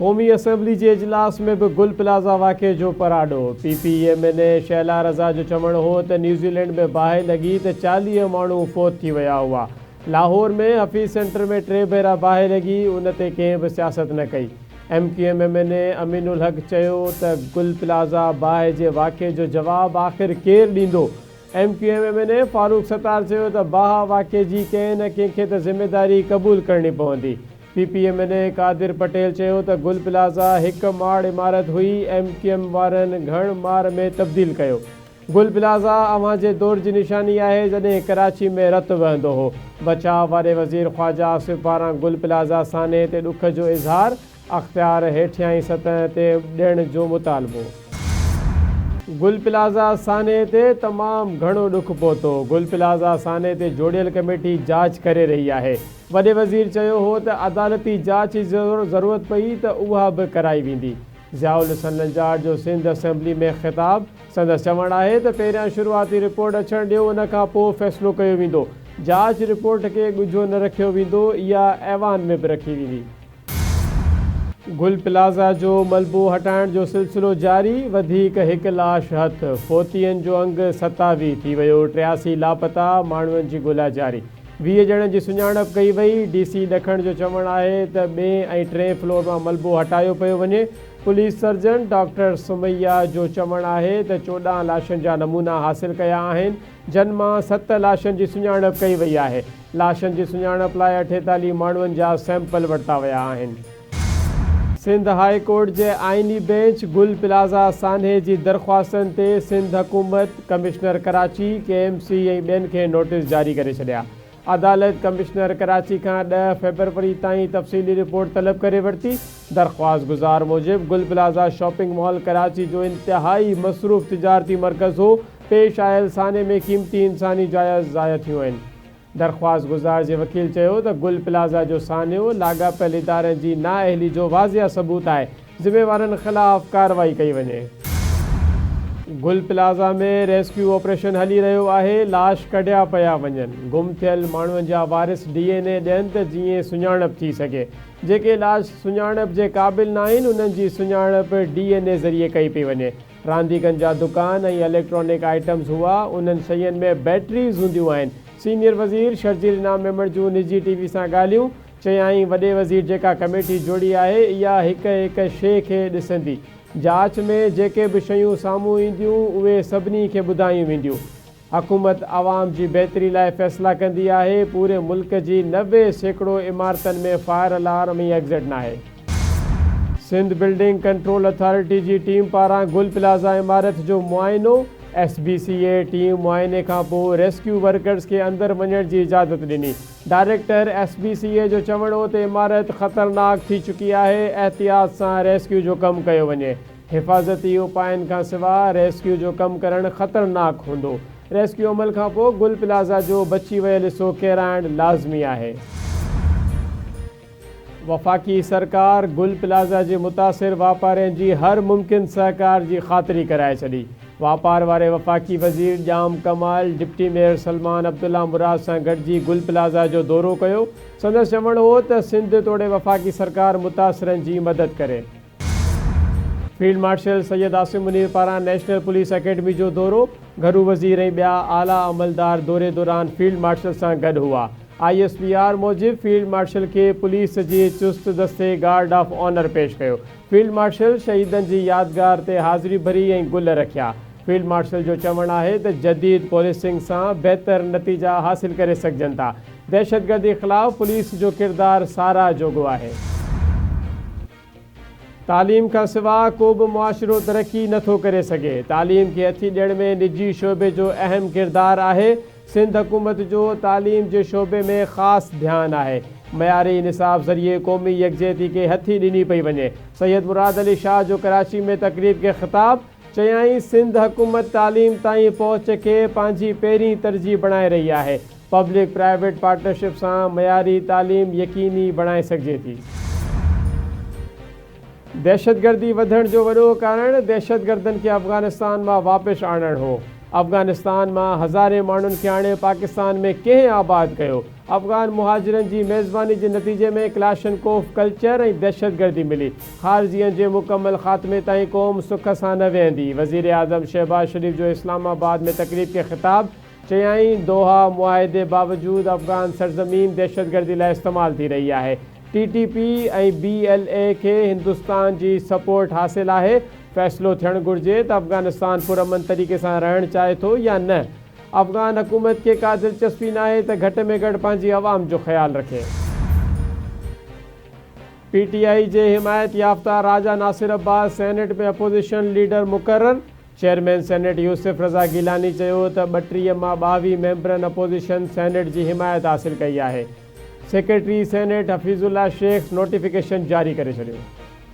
قومي اسيمبلي جي اجلاس ۾ به گل پلازا واقعي جو پراڏو، P P M N A Shahla Raza جو چوڻ هو ته نيوزيلينڊ ۾ باهه لڳي ته 40 ماڻهو فوت ٿي ويا هئا، لاهور ۾ حفيظ سينٽر ۾ ٽي ڀيرا باهه لڳي ان تي ڪنهن به سياست نه ڪئي. M Q M M N A Amin ul Haq چيو ته گل پلازا باهه جي واقعي جو جواب آخر ڪير ڏيندو؟ M Q M M N A Farooq Sattar چيو ته باهه واقعي جي ڪنهن نه ڪنهن کي ته ذميداري قبول ڪرڻي پوندي. P P M N A Qadir Patel چيو ته گل پلازا هڪ ماڙ عمارت هئي، ايم ڪيو ايم وارن گهڻ مار ۾ تبديل ڪيو. گل پلازا اوهان جي دور جي نشاني آهي جڏهن ڪراچي ۾ رت وهندو هو. بچاء واري وزير خواجه آصف پاران گل پلازا سانحي تي ڏک جو اظهار، اختيار هيٺيائين سطح تي ڏيڻ جو مطالبو. گل پلازا سانحي تي تمام گهڻو ڏک پهتو، گل پلازا سانحي تي جوڙيل ڪميٽي جاچ ڪري رهي آهي. وڏي وزير چيو هو ته عدالتي جاچ جي ضرورت پئي ته اها به ڪرائي ويندي. ضياء الحسن لنجار جو سنڌ اسيمبلي ۾ خطاب، سندس چوڻ آهي ته پهريان شروعاتي رپورٽ اچڻ ڏيو ان کان پوء فيصلو ڪيو ويندو، جاچ رپورٽ کي ڳجهو نه رکيو ويندو، اها ايوان ۾ به رکي ويندي. گل پلازا جو ملبو هٽائڻ جو سلسلو جاري، وڌيڪ هڪ لاش هٿ، فوتين جو انگ 27 ٿي ويو، 83 لاپتا، ماڻهن جي ڳولا جاري. 20 ڄڻن جي سڃاڻپ ڪئي وئي، ڊي سي ڏکڻ جو چوڻ آهي ته ٻئين ۽ ٽئين فلور مان ملبو هٽايو پيو وڃي، پوليس سرجن ڊاڪٽر سميه جو چوڻ آهي ته 14 لاشن جا نمونا حاصل ڪيا آهن، جن مان ست لاشن جي سڃاڻپ ڪئي وئي آهي، لاشن جي سڃاڻپ لاء 48 ماڻهن جا سيمپل ورتا ويا آهن. سنڌ هاء ڪورٽ جي آئيني بينچ گل پلازا سانحي جي درخواستن تي سنڌ حڪومت، commissioner Karachi, K M C ۽ ٻين کي نوٽيس جاري ڪري ڇڏيا. عدالت ڪمشنر ڪراچي کان 10 فيبروري تائين تفصيلي رپورٽ طلب ڪري ورتي. درخواست گذار موجب گل پلازا شاپنگ مال ڪراچي جو انتهائي مصروف تجارتي مرڪز هو، پيش آيل سانحي ۾ قيمتي انساني جايا ضايع ٿيون آهن. درخواست گذار جي وڪيل چيو ته گل پلازا جو سانحو لاڳاپيل ادارن جي نااهلي جو واضح ثبوت آهي، ذميوارن خلاف ڪارروائي ڪئي وڃي. گل پلازا ۾ ريسڪيو آپريشن هلي رهيو آهي، لاش ڪڍيا پيا وڃن، گم ٿيل ماڻهن جا وارث ڊي اين اي ڏين ته جيئن سڃاڻپ ٿي سگهي، جيڪي لاش سڃاڻپ جي قابل ناهن انهن جي سڃاڻپ ڊي اين اي ذريعي ڪئي پئي وڃي. رانديڪن جا دڪان ۽ اليڪٽرانڪ آئٽمز هئا، انهن شين ۾ بيٽريز هونديون آهن، سينيئر وزير شرجيل انعام ميمڻ جون نجي ٽي وي سان ڳالهيون، چيائين وڏي وزير جيڪا ڪميٽي جوڙي آهي اها هڪ هڪ شيء کي ڏسندي، جاچ ۾ جيڪي به شيون سامهون اينديون اهي سڀني کي ٻڌايون وينديون. حڪومت عوام جي بهتري لاء فيصلا ڪندي آهي، پوري ملڪ جي 90% عمارتن ۾ فائر الارم ۽ ايگزٽ ناهي. سنڌ بلڊنگ ڪنٽرول اٿارٽي جي ٽيم پاران گل پلازا عمارت جو معائنو، S B C A team معائني کانپوء ريسڪيو ورڪرز کي اندر وڃڻ جي اجازت ڏني، ڊائريڪٽر ايس بي سي اي جو چوڻ هو ته عمارت خطرناڪ ٿي چڪي آهي، احتياط سان ريسڪيو جو ڪم ڪيو وڃي. حفاظتي اپائن کان سواء ريسڪيو جو ڪم ڪرڻ خطرناڪ هوندو. ريسڪيو عمل کانپوء گل پلازا جو بچي ويل حصو ڪيرائڻ لازمي آهي. وفاقي سرڪار گل پلازا جي متاثر واپارين جي هر ممڪن سهڪار جي خاطري ڪرائي ڇڏي. واپار واري وفاقي وزير ڄام ڪمال ڊپٽي ميئر سلمان عبدالله مراد سان گڏجي گل پلازا جو دورو ڪيو. سندس چوڻ هو ته سنڌ توڙي وفاقي سرڪار متاثرن جي مدد ڪري. فيلڊ مارشل سيد عاصم منير پاران نيشنل پوليس اڪيڊمي جو دورو، گهرو وزير ۽ ٻيا اعليٰ عملدار دوري دوران فيلڊ مارشل سان گڏ هئا. I S P R موجب فيلڊ مارشل کي پوليس جي چست دستي گارڊ آف آنر پيش ڪيو. فيلڊ مارشل شهيدن جي يادگار تي حاضري ڀري ۽ گل رکيا. فيلڊ مارشل جو چوڻ آهي ته جديد پوليسنگ سان بهتر نتيجا حاصل ڪري سگهجن ٿا. دهشتگردي خلاف پوليس جو ڪردار ساراهه جوڳو آهي. تعليم کان سواء ڪو به معاشرو ترقي نه ٿو ڪري سگهي، تعليم کي هٿي ڏيڻ ۾ نجي شعبي جو اهم ڪردار آهي، سنڌ حڪومت جو تعليم جي شعبي ۾ خاص ڌيان آهي، معياري نصاب ذريعي قومي يڪجهتي کي هٿي ڏني پئي وڃي، سيد مراد علي شاهه جو ڪراچي ۾ تقريب کي خطاب، چيائين سنڌ حڪومت تعليم تائين پهچ کي پنهنجي پهرين ترجيح بڻائي رهي آهي، پبلڪ پرائيويٽ پارٽنرشپ سان معياري تعليم يقيني بڻائي سگهجي ٿي. دهشتگردي وڌڻ جو وڏو ڪارڻ دهشتگردن کي افغانستان مان واپس آڻڻ هو. افغانستان مان هزارين ماڻهن کي آڻي پاڪستان ۾ ڪنهن آباد ڪيو؟ افغان مهاجرن جي ميزباني جي نتيجي ۾ ڪلاشنڪوف ڪلچر ۽ دهشتگردي ملي، خارجين جي مڪمل خاتمي تائين قوم سک سان نه ويهندي، وزيراعظم شهباز شريف جو اسلام آباد ۾ تقريب کي خطاب، چيائين دوحا معاهدي باوجود افغان سرزمين دهشتگردي لاء استعمال ٿي رهي آهي، T T P ۽ B L A کي هندستان جي سپورٽ حاصل آهي، فيصلو ٿيڻ گهرجي ته افغانستان پرامن طريقي سان رهڻ چاهي ٿو يا نه، افغان حڪومت کي ڪا دلچسپي ناهي ته گهٽ ۾ گهٽ پنهنجي عوام جو خيال رکي. پي ٽي آء جي حمايت يافته Raja Nasir Abbas senate ۾ opposition leader مقرر، چيئرمين سينيٽ يوسف رضا گيلاني چيو ته 32 مان 22 ميمبرن اپوزيشن سينيٽ جي حمايت حاصل ڪئي آهي، secretary senate Hafeez Ullah Sheikh notification جاري ڪري ڇڏيو.